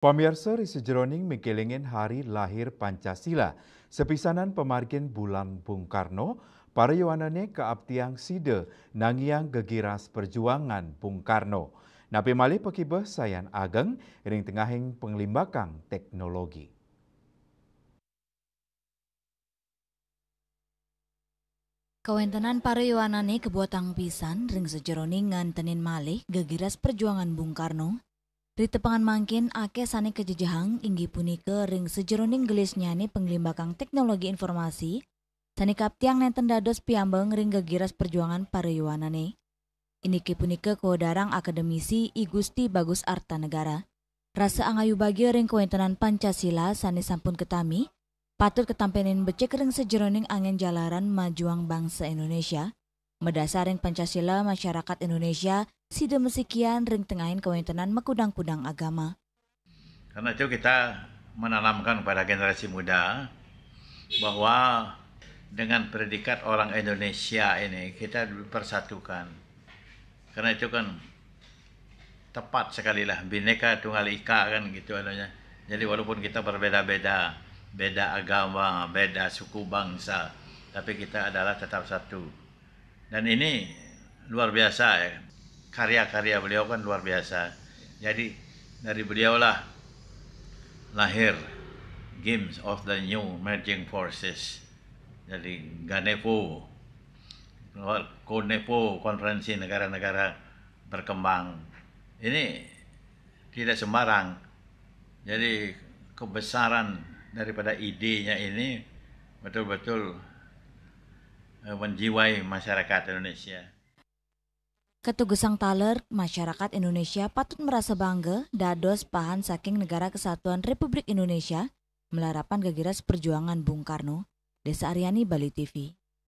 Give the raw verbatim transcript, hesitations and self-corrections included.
Pamiarsa, ri sajeroning mikelingin hari lahir Pancasila, sapisanan pamargin bulan Bung Karno, para yowanane kaaptiang sida nangiang gegiras perjuangan Bung Karno. Napi malih pakibeh sayan ageng ring tengahing panglimbakang teknologi. Kawentenan para yowanane kabuatang pisan ring sajeroning ngantenin malih gegiras perjuangan Bung Karno. Ri tepengan mangkin akeh sane kajejehang inggih punika ring sajeroning gelisnyane panglimbakang teknologi informasi sane kaptiang nenten dados piambeng ring gegiras perjuangan para yowanane. Inike punika kawedarang akademisi I Gusti Bagus Artanegara. Rasa angayu bagia ring kawentenan Pancasila sane sampun katami, patut katampenin becik ring sajeroning angin jalaran majuang bangsa Indonesia. Madasar ring Pancasila, masyarakat Indonesia sida masikian ring tengahing kawentenan makudang-kudang agama. Karena itu kita menanamkan kepada generasi muda bahwa dengan predikat orang Indonesia ini kita dipersatukan. Karena itu kan tepat sekali lah, Bhinneka Tunggal Ika kan gitu anunya. Jadi walaupun kita berbeda-beda, beda agama, beda suku bangsa, tapi kita adalah tetap satu. Dan ini luar biasa ya, karya-karya beliau kan luar biasa. Jadi dari beliaulah lahir Games of the New Merging Forces. Jadi GANEFO, CONEFO, Konferensi Negara-Negara Berkembang. Ini tidak sembarang. Jadi kebesaran daripada idenya ini betul-betul, eh, menjiwai masyarakat Indonesia. Katugesang taler, masyarakat Indonesia patut merasa bangga dados pahan saking Negara Kesatuan Republik Indonesia, malarapan gegiras perjuangan Bung Karno. Desa Aryani, Bali T V.